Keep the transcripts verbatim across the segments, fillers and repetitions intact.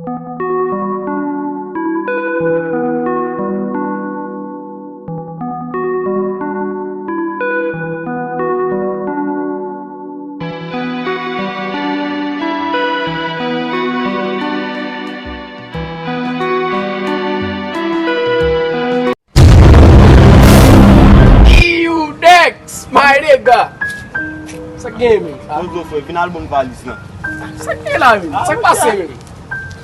Iudex, my nigga. Sa k gen, men? Bonjou, frè. Vin al ban m valiz lan. Sa k gen la, men? Sa k pase, men?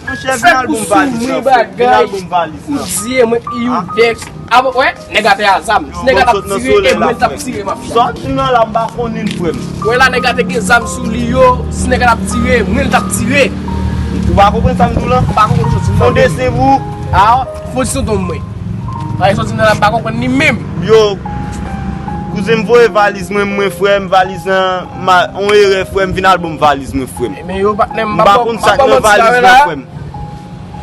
Monchè, vin al ban m valiz lan, frè. Vin al ban m valiz lan. Ou di mwen Iudex. Avan, wè, nèg la te a zam. Si nèg la t ap tire, e mwen l t ap tire, mafya. Sòti nan la, m pa konn li, frè m. Wè la, nèg la te gen zam sou li yo. Si nèg la t ap tire, mwen l t ap tire. Ou pa konprann sa m di w lan? M pa konprann sòti nan. Fondese pou. A, fondese tonton mwen. Sa e sòti nan la, m pa konprann li menm. Yo, kouzen m voye valiz mwen, mwen, frè m, valiz lan, ma, on erè, frè m, vin al ban m valiz mwen, frè m. Men yo, patnè m, m pa konn sa k nan valiz lan, frè m.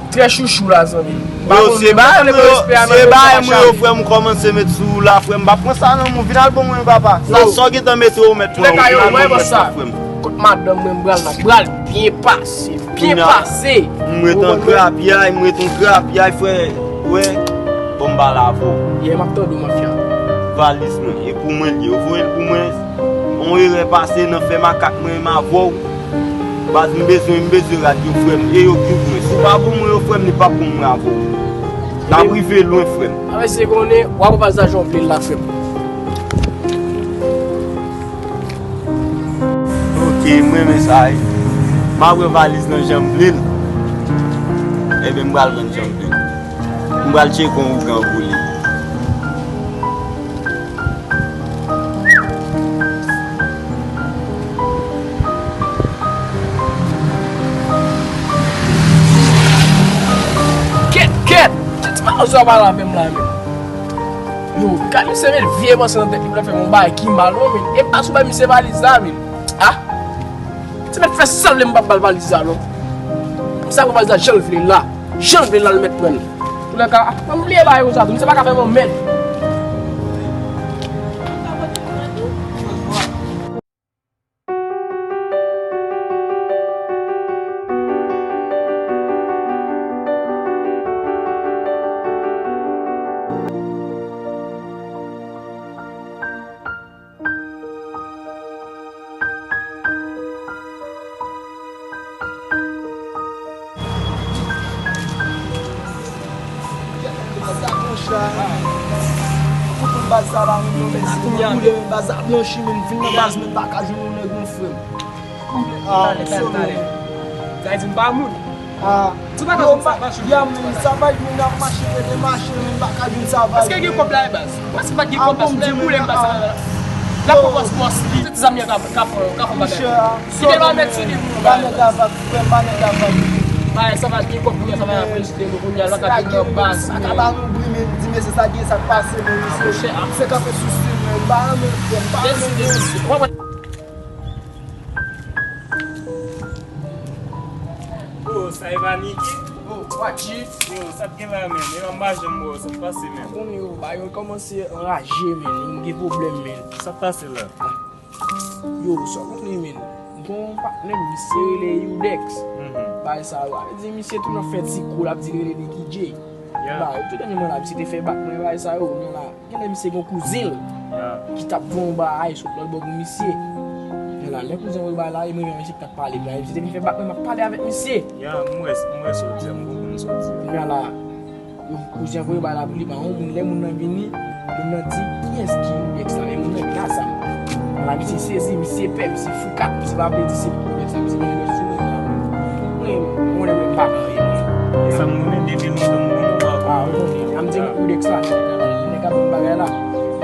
Trè chouchou la, zanmi. Yo, se bagay mwen yo, se bagay mwen yo, frè m, ou kòmanse met sou ou la, frè m. M pa pran sa nan men w, vin al ban mwen, papa. Sa, sa w gentan mete yo, mèt pran. Kout madanm mwen, m pral la, m pral byen pase. Byen pase. M ret an grapyay, m ret an grapyay, frè. Wè, bon, m pale avè w. Yè, m ap tande w, mafya. Valiz mwen, e pou mwen l ye. Yo voye l pou mwen. On erè pase nan fè makak mwen menm avè w. Baz, m bezwen, m bezwen rad yo, frè m. E yo ki pou mwen. Si w pa pou mwen yo, frè m, li p ap pou mwen avè w. N ap rive lwen, frè m. Avè se konnen, w ap pase jan w vle l la, frè m. Ok, m renmen sa wi. M a pran valiz lan jan m vle l. Ebyen, m pral pran jan m vle l. M pral tcheke yon ougan pou li. Kèt, kèt! Ti mawozo a pale avè m la, men. Yo, gad misye met vye panse nan tèt li pou l fè m yon bagay ki mal, non, men. E pa sou bay misye valiz la, men. Ah! Misye met fè sa l vle, m p ap ba l valiz la, non. Misye pran valiz la jan l vle l la. Jan l vle l la, l met pran l. Toulèka, ah, ban m bliye bagay konsa tou. Misye pa ka fè m anmèd. Baz la blanch la. Ou konprann baz sa pa moun non, men si nou koule, men baz la blanchi, men vin nan baz, men pa ka jwenn yon nèg non, frè m. Koule, ah, talè, talè, talè. Sa vle di m pa moun. Ah. Di pa nan zòn sa, pa chou. Ya, men sa va, moun ap mache, rete mache, men pa ka jwenn sa va. Èske gen kòb la, e baz? Mwen, si pa t gen kòb la, si lè boule m pa sa la. L ap pran pòs, pòs li. Se ti zam li an ka, ka fè, ka fè bagay. Monchè, kite l pa mèt sou li, moun. Pa nèg avak, frè m, pa nèg avak. Bagay sa va gen kòb, kounye a sa va ap rejte nou, kounye a l pa ka gen nan baz. Sa ka ba nou bri, men di mesye sa gen, sa k pase, men mesye. Monchè, ap se kanpe sou stil, men m pa renmen, frè m, pa renmen. Oh, sa e pa Niki? Oh, Pachi. Yo, sa k gen la, men? Yo, m pa janm wè w, sa k pase, men? Konnen yo, ba yo kòmanse anraje, men. Yo gen pwoblèm, men. Sa k pase la? Yo, sa w konn li, men? Gon patnè m, misye rele Iudex. Mhm. Bagay sa yo. Sa vle di misye toujou ap fè ti kou, l ap di l rele Nicky Jay. Yeah. Ba, yo tout dènyèman la, misye te fè bak mwen, bagay sa yo, men la. Genlè misye gen yon kouzen l ki t ap voye yon bagay sot lòt bò pou misye. Men la, lè kouzen voye bagay la, e mwen menm misye ki t ap pale. Misye te vin fè bak mwen, m ap pale avèk misye. Ya, m wè, m wè sa w di a, m konprann sa w di a. Kounye a la, kouzen an voye bagay la pou li ba yon moun, lè moun nan vini, moun nan di, "Kiyès ki Iudex la?" E moun nan gen zam. La, misye sezi, misye pè, misye fou kat, misye pa vle di se Iudex la, misye gen Iudex sou moun la. Mwen, mwen, mwen pa gen anyen, mwen. E sa m konnen depi lontan, m konnen w pa. Ah, mwen konnen. An m di nou Iudex la, nèg ap ban m bagay la.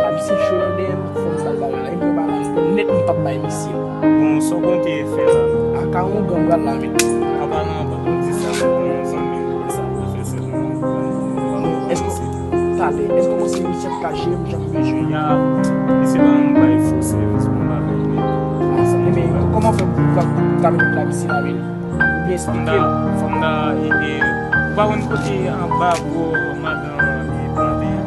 A misye cho nan dèyè m, fò m ba l bagay la. E m pran bagay la, m pran nèt, m p ap bay misye. Bon, sa w konte fè la? A ka yon gang pral la, men. Apa nan, apa nou di sa, m konnen yon zanmi, sa pwofesè nou. Èske, talè, èske w panse misye ap ka jere m jan m bezwen? Ya, misye pa yon bay fo sèvis, bon bagay, men. Ah, sa, men, kòman fè pou, pou, pou ta mete m la misye la, men? Oubyen eksplike m. Fò m ta, e, e, ou pa konn kote anba bò madan e plante a?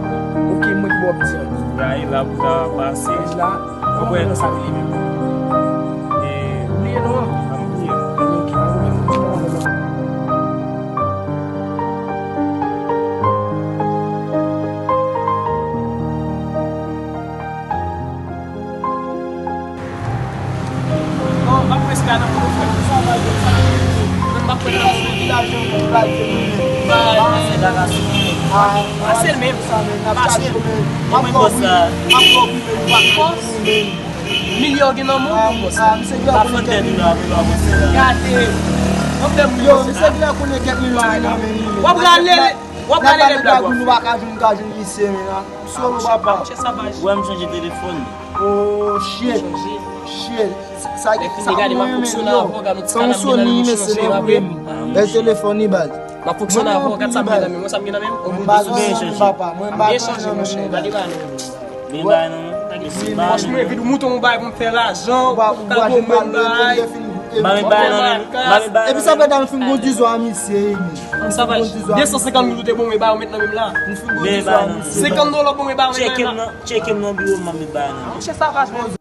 Ok, mwen ki bò w ap di an. Ya, e la pou ta pase. Paj la, kòman non sa rele menm? E, bliye non an. A, m bliye. Ok, pa pwoblèm. Pase l menm. Pase l. Mwen menm bòs la. Bòs. Milye w gen nan men w, bòs. Pa fann tèt ou la, men pa bòs la. Gade. W ap fè moun yo, misye gen konnen kèk milyon nan men li. W ap rale, w ap rale lè blag w ap fè. Nou pa ka jwenn, ka jwenn misye, men la. Solo, papa. Ou wè m chanje telefòn. Oh, shit. Shit. Sa ki, sa ki mwen renmen yo. San Sony, mesye, nan vre m. Bèl telefòn li, baz. M ap fonksyone avè w, gad sa m gen nan men m, sa m gen nan men m. Mwen pa nan Sony, papa. Mwen pa nan Sony. Men bay non. Franchman, epi mouton mwen bay pou m fè lajan, ou pa ka bon mwen bay. Mami bay non, mami bay non. Epi sa fè dan m fin gon dizwa misye, men. Sa va, de san senkant mil ou te bon, men bay ou met nan men m la. M fin gon dizwa misye. Senkant dola bon, men bay ou met nan men m la. Tcheke m nan, tcheke m nan biwo m, mami bay non. Monchè, sa va jwenn.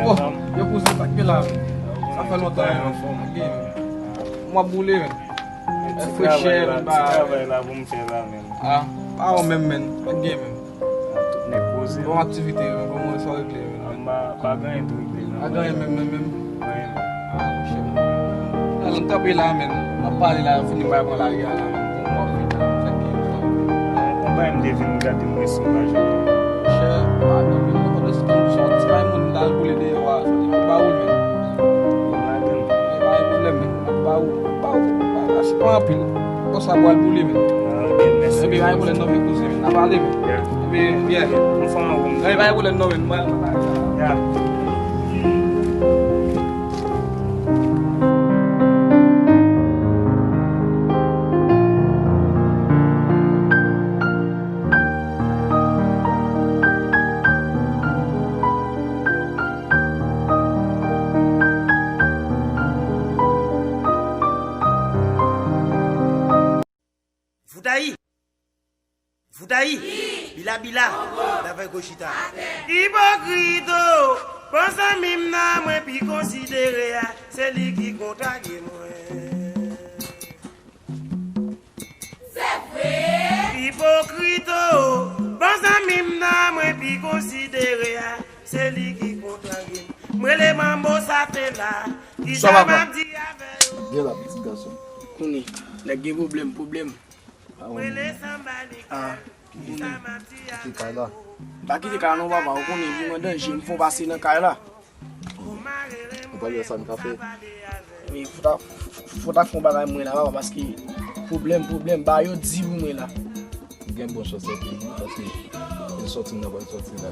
Oh, yo kouzen, sa k gen la? Sa fè lontan, men. M ap boule, men. Ti travay la, ti travay la pou m fè la, men. Ah, pa ou menm, men. Pa gen, men. Tout nèg poze. Bon aktivite, men. Kòman sa regle, men? Anba, pa gen anyen tou regle, non. Pa gen anyen menm, menm, menm. Pa gen anyen. Ah, monchè. Alò, m kanpe la, men. M ap pale la, fini m pral pran lari a la, men. Bon, m ap vin la, sa k gen, sa. Bon, bon, bagay m te vin gade mwen sou paj la. Monchè, pa gen, men. Mwen konn se yon ti bagay moun m t al boule deyò a, soti m ba ou l, men. Bon, ladan. E pa gen pwoblèm, men. M ap ba ou, m ap ba ou, m ap ba ou. Achte pa anpil. Bòs la pral boule, men. Ah, ok, mèsi. Ebyen, pa gen pwoblèm non, vye kouzen, men. N a pale, men. Yeah. Ebyen, yeah. Anfòm an, bon. Ebyen, pa gen pwoblèm non, men. Mwen, mwen, mwen. Yeah. Voutayi! Voutayi! Bila bila! Davay Gochita! Ipokrit o! Bon zanmi m nan mwen pi konsidere a, se li ki kontrarye mwen. Se vre! Ipokrit o! Bon zanmi m nan mwen pi konsidere a, se li ki kontrarye m. M rele Manbo Satela, kisa m ap di avè yo? Gen la, pitit gason. Konnen, nèg gen pwoblèm, pwoblèm. Ah, m rele Sanba Nickel, kisa m ap di avè yo? Kite kay la. M pa kite kay la non, papa, ou konnen, viv an danje, m fon pase nan kay la. Ou pa wè sa n ka fè? Wi, fò ta, fò, fò ta fè yon bagay mwen la, papa, paske pwoblèm, pwoblèm, ba yo di pou mwen la. Ou gen bon chans, se pou mwen, paske e sòti m nan pral sòti la.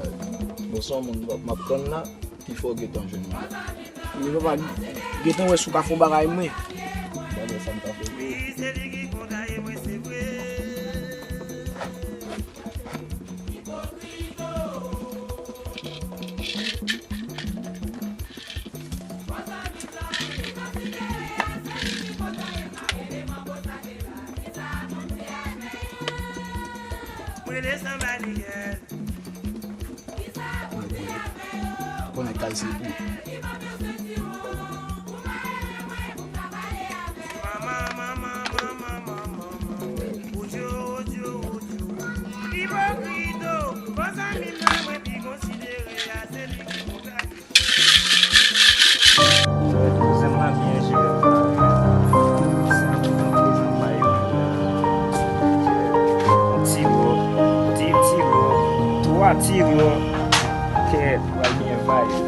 Bon, se yon moun m ap tann la, ki fè w gentan jwenn mwen. Men papa, gentan wè si w ka fè yon bagay mwen. Gade sa m ka fè. Konnen kay se pou. Ipokrit o, bon zanmi m nan mwen pi konsidere a, se li ki kontrarye. Kouzen m nan byen jere m nan. Sa m toujou bay yon, yon ti gwo, de ti gwo, twa ti gwo. Kèt, pral byen vibe.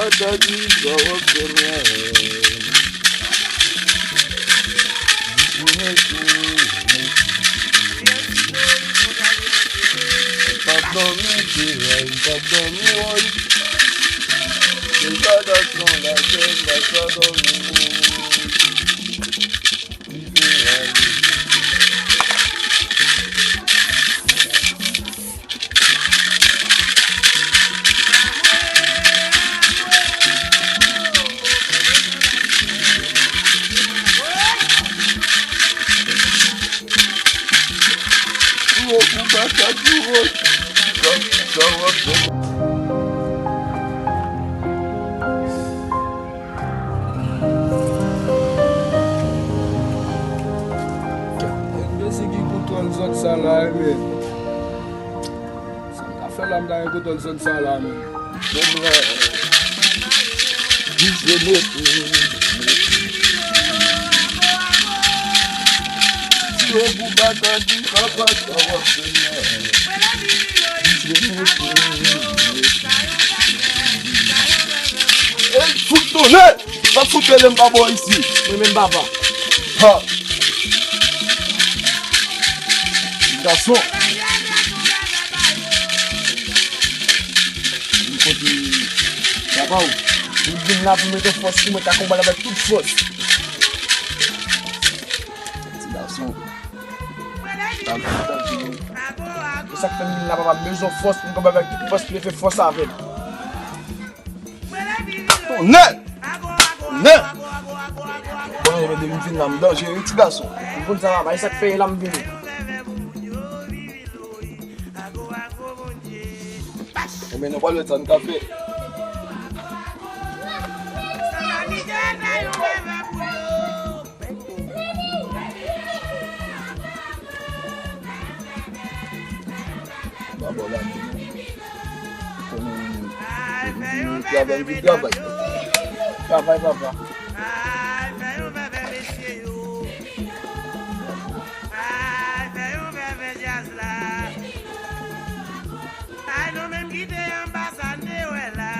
Sa di sa w ap fè m la. Jis mwen tou. M p ap dòmi, se vre, m p ap dòmi, woy. Se sa gason la fè, m pa ka dòmi, woy. Li fè rale. Pou yo pou baka di woy. Sa, sa w ap fè? Mezanmi, ki kontwòl zòn sa la, men. Sa m ta fè la, m ta gen kontwòl zòn sa la, men. Men vre. Vizye mete. Ti yo pou baka di papa, sa w ap fè la. Vizye mete. Ey, fout tonnè! Pa fout pele m pa bò isi. Mwen menm papa. Ha! Gason. M kote papa w. Li vin la pou mete fòs sou mwen, ka konbat avèk tout fòs. Ti gason. Se sa k fè m vin la, papa, m bezwen fòs pou m kapab avèk tout fòs, pou fè fòs avè l. Tonnè! Tonnè! Bon, e depi m fin la, m danjere, wi, ti gason. M konn sa, papa, e sa k fè la m vini. Ebyen, nou pral wè sa n ka fè. Ba bò la, men. Konnen, travay, vin travay. Travay, papa. Ay, nou menm ki te anba sa n te wè la.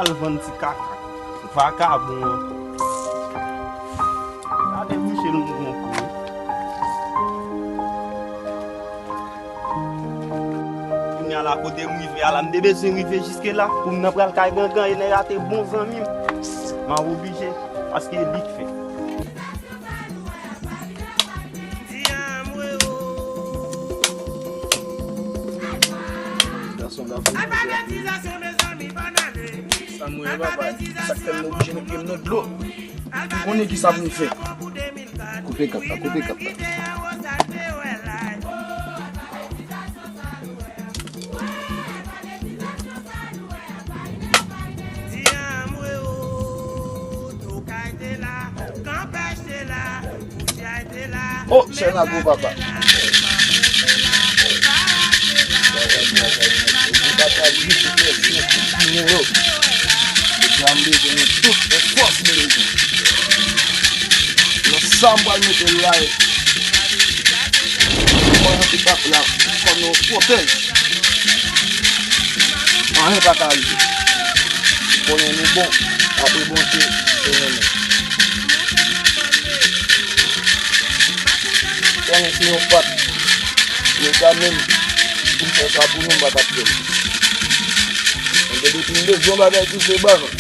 Al vann ti kaka. Vakabon an. Gade bouche nou gon kou. Kounye a la, kote m rive a la, m te bezwen rive jiske la pou m nan pral kay Gangan, e nèg la te bon zanmi m. M a oblije, paske e li k fè. Gason la fè. Sa mwen, papa, sa k fè m oblije mete m nan dlo. Ou konnen ki sa pou m fè. Koupe kat la, koupe kat la. Oh, chè nan gwo papa. Depi a m bezwen nou tout, fè fòs m bezwen. Nan sa m pral mete l la, e. Mwen nan pikap la, kòm yon pwotèj. Anyen pa ka rive. Konnen nou bon, apre Bondye, se nou menm. Konnen se yon pat. Leta menm, pou m fè sa pou nou, m pa t ap fè l. Mwen te depi m bezwen bagay tou, se ban mwen.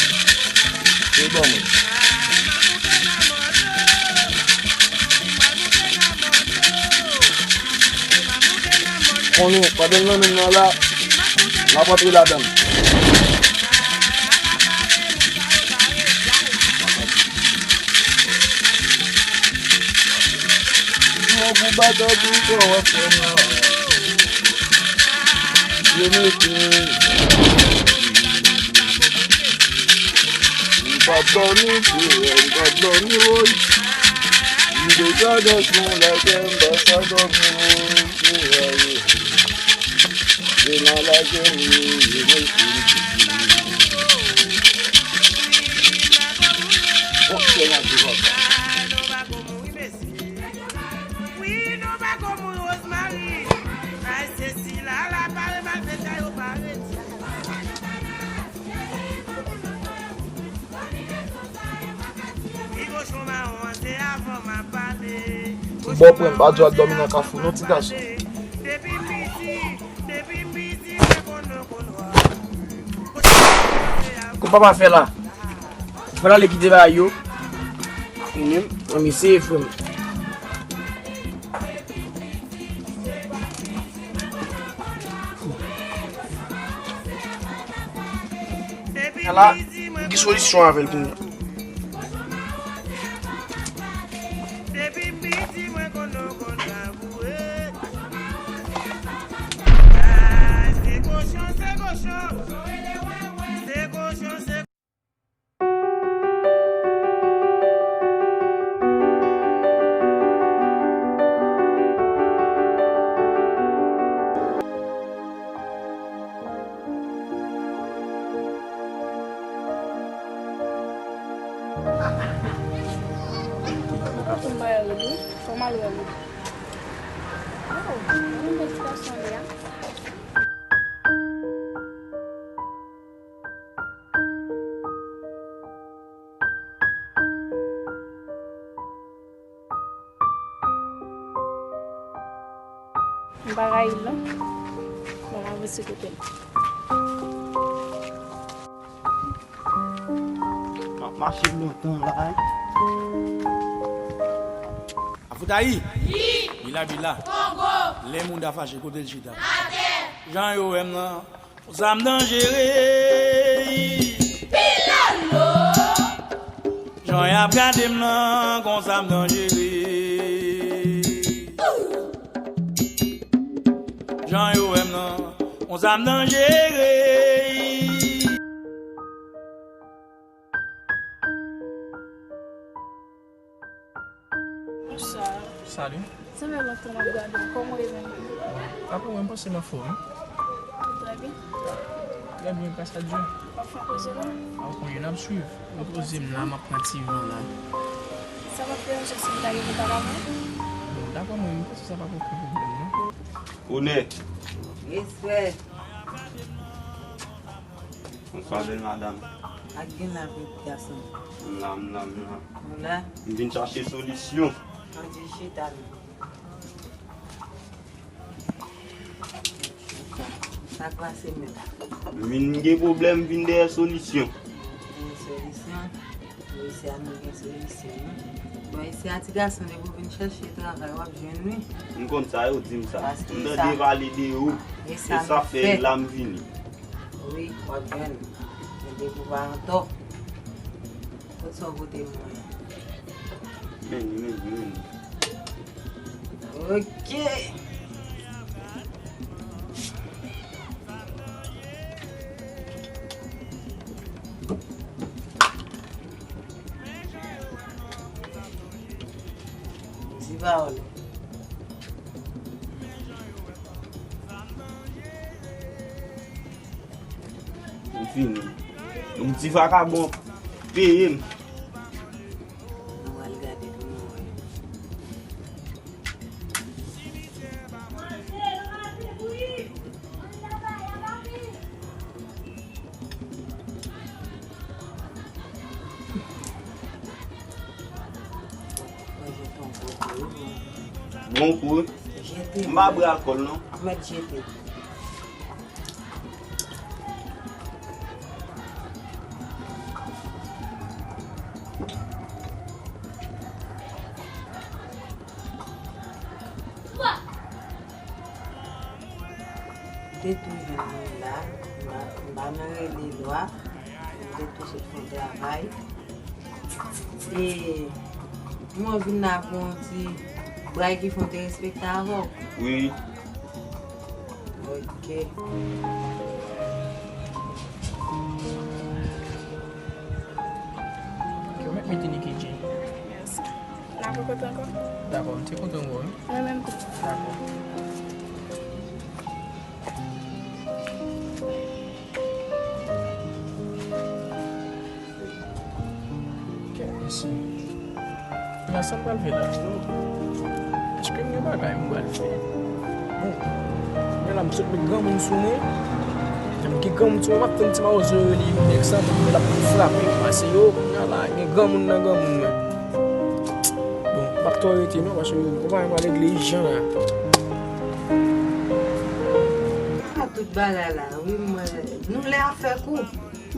Se ban mwen. Konnen, pandan l nan men m nan la, m ap antre ladan l. Mwen pou bata di sa w ap fè m la. Yo mete. M p ap dòmi, m p ap dòmi, woy. M deja dèsman lakay, m pa ka dòmi, woy. Se nan lakay, m ye, yo mete m. Bon, se nan ki konsa. Bon, pran m pa dwe ap dòmi nan kafou non, ti gason. Kou papa fè la. Fè la li kite bagay yo. Ou menm, an mesye frè m. Ala, m gen solisyon avè l kounye a. Fò m al wè Wood. Oh, mwen menm ti gason li a. M pa rayi l non. Bon, m avanse kote m. M ap mache lontan la, wi. Afoutayi! Wi! Bila bila! Kongo! Lè moun ta fache, kote l chita? Atè! Jan yo wè m nan, yon zam danjere. Pilolo! Jan y ap gade m nan, yon zam danjere. Jan yo wè m nan, yon zam danjere. Bonswa. Salut. Sa fè lontan m ap gade w. Kòman w ye menm? Bon, pa pou mwen, m panse m anfòm, wi. Tout va byen? Trè byen, gras a Dye. W ap fè koze la? A, w konnen, n ap swiv. Mwen poze m la, m ap pran ti van la. Sa p ap deranje si m ta rete pale avè w? Bon, daprè mwen, m panse sa p ap okenn pwoblèm, non. Onè. Respè. Bonswa, bèl madanm. Ak gen la, petit gason. M la, m la, m la. Ou la? M vin chache solisyon. Ann di chita non. Sa k pase menm? M vin gen pwoblèm, m vin dèyè solisyon. Gen solisyon? Bon, isi a nou gen solisyon, non. Bon, isi a ti gason, depi w vin chèche travay, w ap jwenn, wi. M konn sa, yo di m sa. Paske m tande sa, pale de ou. E sa fè la m vini. Wi, w ap jwenn. Men depi w pa antò. Kot sa w pote mwen? Men li, men li, men li. Ok. Di pawòl. M fini. Yon ti vakabon peye m. Nou al gade pou nou wè. Bon kou wi. M pa bwè alkòl non. Mèt jete. M te tou jwenn moun la, m pa, m pa nan rele lwa, m te tou sot fè yon travay. E, mwen vin la pou yon ti bray ki fè yon derespekte avè w. Wi. Ok. Ok, ou mèt mete Nicky J. Mèsi. N a rankontre ankò? Dakò, m te kontan wè w wi. Mwen menm tou. Dakò. Ok, mèsi. Kounya sa m pral fè la? Èske m gen bagay m pral fè? Bon, men la m sot met granmoun sou mwen. Lè m gen granmoun sou mwen, m ap tann ti mawozo yo rele yon nèg sa, tann l ap vin frape m. Pase yo, kounya la, gen granmoun nan granmoun mwen. M p ap twò rete non, paske konpayi m pral regle ijan la. A tout bagay la, wi, mwen, nou lè a fè kou.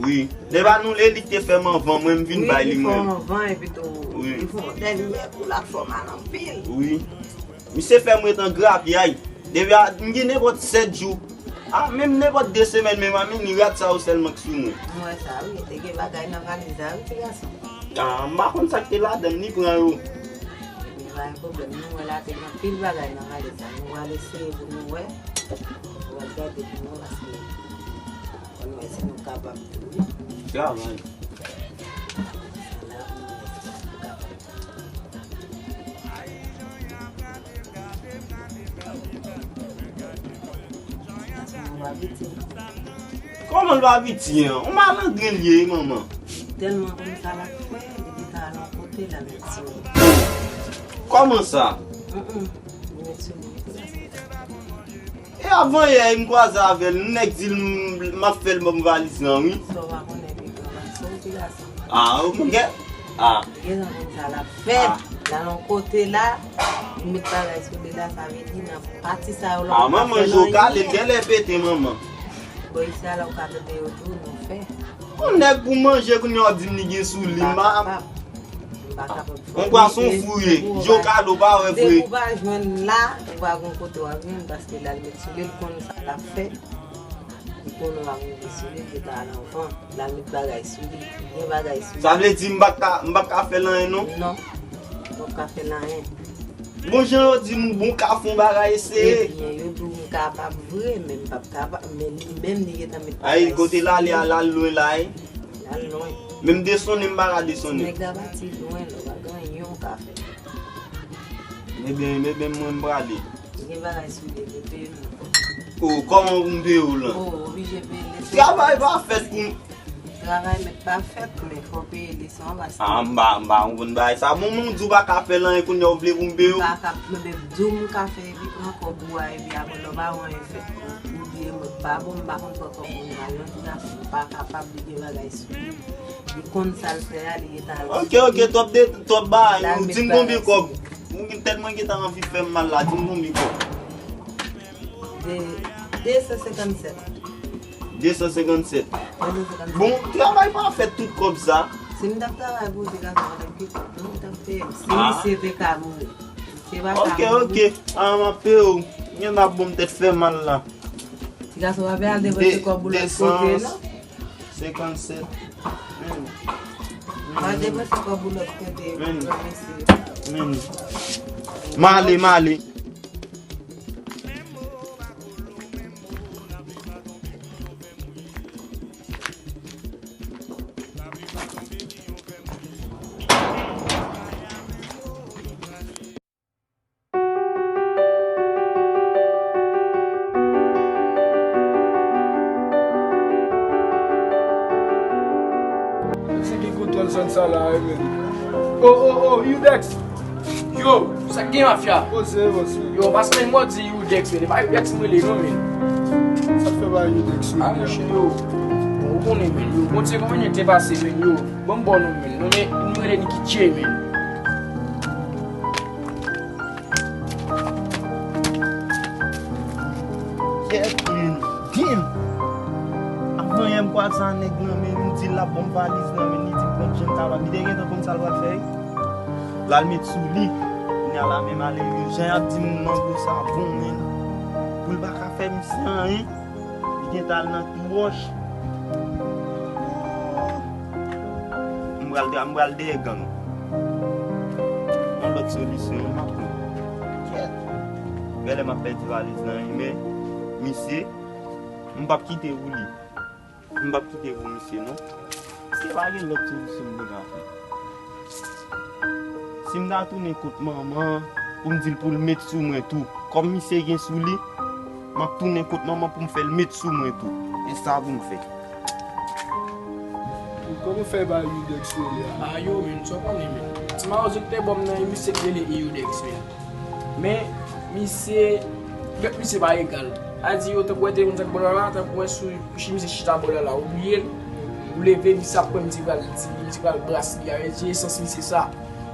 Wi. Lè pa nou lè li te fè m anvan, mwen m vin bay li mwen. Wi, li fè w anvan, epi tou, wi, li fè w dènye kou la, fè w mal anpil. Wi. Misye fè m ret an grapyay. Depi a, m gen nenpòt sèt jou. A, menm nenpòt de semèn, menm a mini rad sa yo sèlman k sou mwen. M wè sa, wi. Te gen bagay nan valiz la, wi, ti gason. A, m pa konn sa k te ladan l, li pran yo. Epi, pa gen pwoblèm, nou wè la, te gen anpil bagay nan valiz la. Nou pral eseye pou nou wè. Nou pral gade pou nou, paske pou nou wè si nou kapab tou, wi. Travay. Sa la, pou nou wè si nou kapab. Kòman l pa piti an? Yon malandren l ye, manman. Tèlman konn sa l ap fè, li gentan al yon kote, l al met sou li. Kòman sa? Mm, mm. Li met sou li, wi, ti gason. E avan yè, m kwaze avè l, nèg di l m, m ap fè l ban m valiz lan, wi. Sa w pa konnen pi gran pase w, ti gason. A, ou gen, a. Li gentan konn sa l ap fè. A. L al yon kote la, li met bagay sou li la, sa vle di nan pati sa yo, lè w pa fè l anyen. A, manman, je w kale, l genlè pete, manman. Bon, isi a, lè w ka mete yo tou, nou fè. Yon nèg pou manje, kounye a w di m li gen sou li, m pa kapab. M pa kapab. Yon pwason fou ye, je w kale, w pa wè vre. Depi w pa jwenn la, ou pa gon kote w ap jwenn, paske l al met sou li, l konn sa l ap fè. Li konnen w ap rive sou li, li gentan al anvan. L al met bagay sou li, li gen bagay sou li. Sa vle di m p ap ka, m p ap ka fè l anyen non? Non, ou p ap ka fè l anyen. Bon jan yo di m bon ka fè yon bagay eseye. Ebyen, yo di w m kapab vre, men m p ap kapab, men li menm li gentan met bagay sou li. Ay, kote l ale a, l al lwen la, wi. L al lwen. Men m desonnen, m pa ka desonnen. Nèg la pati lwen, lè w pa gen anyen w ka fè. Ebyen, ebyen, mwen m prale. Gen bagay sou li, li peye m. O, kòman pou m peye w lan? O, oblije peye l. Travay pa fèt pou m. Travay mèt pa fèt, men fò w peye leson an, paske a, m pa, m pa konprann bagay sa. Bon, moun di w pa ka fè l anyen, kounye a w vle pou m peye w? M pa ka, men di w m ka fè, epi pran kòb ou a, epi apre lè w pa wè anyen fèt, ou bliye mwen pa bon, m pa konn pran kòb moun nan, yon ti gason pa kapab, li gen bagay sou li. Li konn sa l fè a, li gentan al. Ok, ok, twòp de, twòp bagay, ou di m konbyen kòb. Ou gen tèt mwen gentan anvi fè m mal la, di m konbyen kòb. De, de san senkannsèt. De san senkannsèt. De san senkannsèt. Bon, travay pa fèt tout kòb sa. Si m t ap travay pou ti gason an, ki kòb non, m t ap peye l. Si misye te ka mouri. Misye pa ka mouri. Ok, ok. A, m ap peye w. Gen m ap bon m tèt fè mal la. Ti gason pa peye al depanse kòb ou lòt kote non. Senkannsèt. Men. Pa depanse kòb ou lòt kote, men, mesye. Men. M ale, m ale. Se ki kontwòl zòn sa la, wi, men. O, o, o, Youdex! Yo, sa k gen mafya? Poze, poze. Yo, paske mwen di Youdex, men. E pa Youdex mwen rele, non, men. Sa k fè pa Youdex, men? A, monchè, yo. Bon, ou konnen, men. Yo, Bondye konn mwen te pase, men, yo. Bon, bon, non, men. Non, men, nou rele Nicky J, men. Kèt, men, dim! Avan yè m kwaze a nèg lan, men, m di l ap ban m valiz lan, men, li di m pran jan m kapab. Li te gentan konn sa l pral fè, wi. L al met sou li. Kounye a la, men, malere, jan y ap di m mango sa bon, men. Pou l pa ka fè misye anyen. Li gentan al nan twou wòch. M pral, m pral dèyè gang. Yon lòt solisyon, m ap pran. Kèt. Genlè m ap pèdi valiz lan, wi, men, misye, m p ap kite pou li. M p ap kite pou misye, non. Misye pa gen lòt solisyon m te ka fè. Si m ta tounen kot manman an pou m di l pou l met sou mwen tou. Kòm misye gen sou li, m ap tounen kot manman pou m fè l met sou mwen tou. E sa pou m fè. Kòman w fè ba Youdex rele a? A yo, men, sa w konnen, men. Ti mawozo ki te ban m nan, e misye k rele Youdex, men. Men, misye, bèt misye pa egal. A di yo, tankou wè te moun sa k bò la la, tankou wè sou kouchi misye chita bò la la, ou bliye l, ou leve, misye ap pran misye pral di, misye pral bras li, a vle di esans misye sa.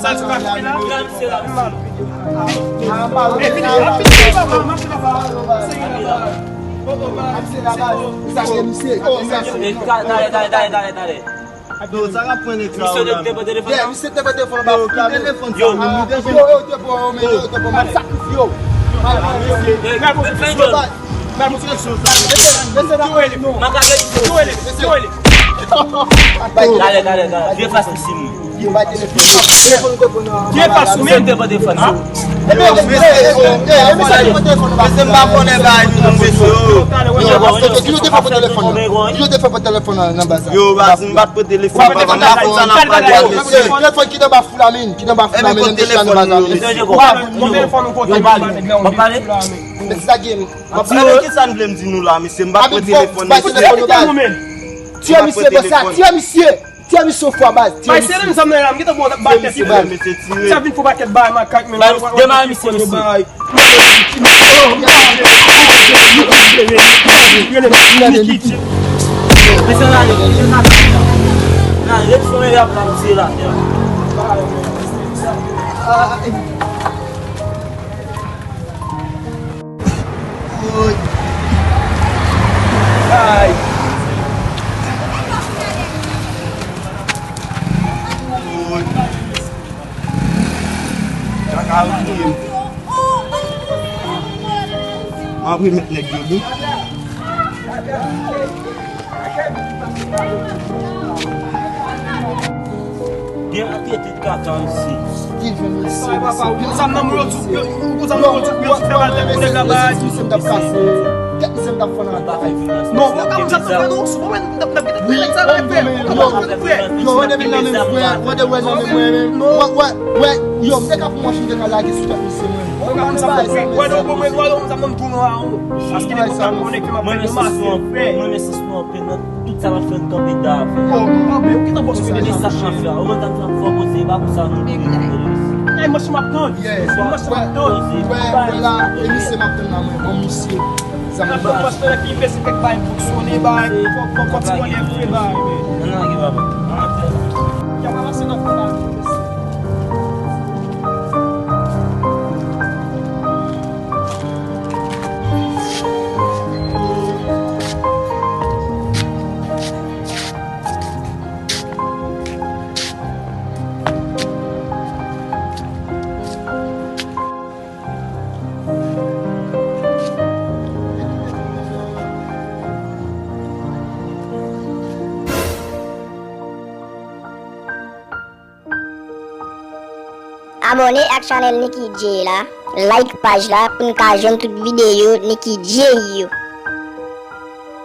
Sa misye la. E fini, a fini, papa, mache, papa. E, ka-, dale, dale, dale, dale, dale. Yo, sa k ap pran nèg sa yo la. Misye te pran telefòn anba foul la, men. Yo, yo, yo, te pran, men yo, te pran, m ap sakrifye yo. Dale, dale, dale. Vye fas misye mwen. Vye fas ou menm. Te pran telefòn nan. Mesye, m pa konnen bagay nou, mesye. Yo, paske ki nou te fè pou telefòn nan? Ki nou te fè pou telefòn nan, nan baz la? Yo, baz, m pa t pran telefòn, papa, m pa konn sa n ap pale a, mesye. Telefòn ki nan ba foul la, men, ki nan ba foul la, men, nan ba foul la, men. Telefòn ou kote? Yo, pale. W ap pale? Mesye, sa gen. W ap pale, ki sa n vle m di nou la, mesye? M pa t pran telefòn, mesye. Tiye misye, baz la, tiye misye. Tiye misye fwa, baz. Bay sere m zanm nan la, m gentan bon ba tèt li. Sa vin fò pakèt bay makak, men. Demare misye, mesye. Mesye, n ale, mesye, n ale. N ale, fon e rap la, mesye, la. Woy. Ay. Woy. Kaka yo touye m. M ap remèt nèg yo, wi. Byen rete tout kaka isi. Ki vin isi, isi. Ou zam nan mwen yo, ou zam nan mwen yo, fè mal tèt pou nèg la bay. Tèt misye m t ap kase. Tèt misye m t ap fè nan. Non, ou pa ka mwen zam nan mwen non, sou mwen, n ap, n ap, n ap, n ap, yo, wè depi nan men mwen, wè de wè nan men mwen, wè, wè, wè, yo, m te ka pran machin, m te ka lage sou tèt misye, mwen. Ou pa ka mwen zam nan mwen, wè de ou mwen, wè de ou zam nan mwen tou non a ou. Paske depi ou ta konnen ke m ap fè de masè, frè. Mwen, men se sou anpil nan tout sa m ap fè, m kanpe da a fè. Yo, m kanpe, ou gentan bòs mwen deja. Sa k ap fè a, ou mwen tann fè fò poze, e pa pou sa nou di. Ay, mwen si m ap tann. Mwen si m ap tann. Wè, wè la, e misye m ap tann la, mwen, bon, misye. Sa m ap tann. Paske lè ki pèse kèk bagay fonksyone, bagay, fò, fò, fò ti konnen fè bagay, men. Ann lage, papa. Ann lage. Y ap avanse nan fè bagay. Abòne ak chanèl Nicky Jay la, like paj la pou n ka jwenn tout videyo Nicky Jay yo.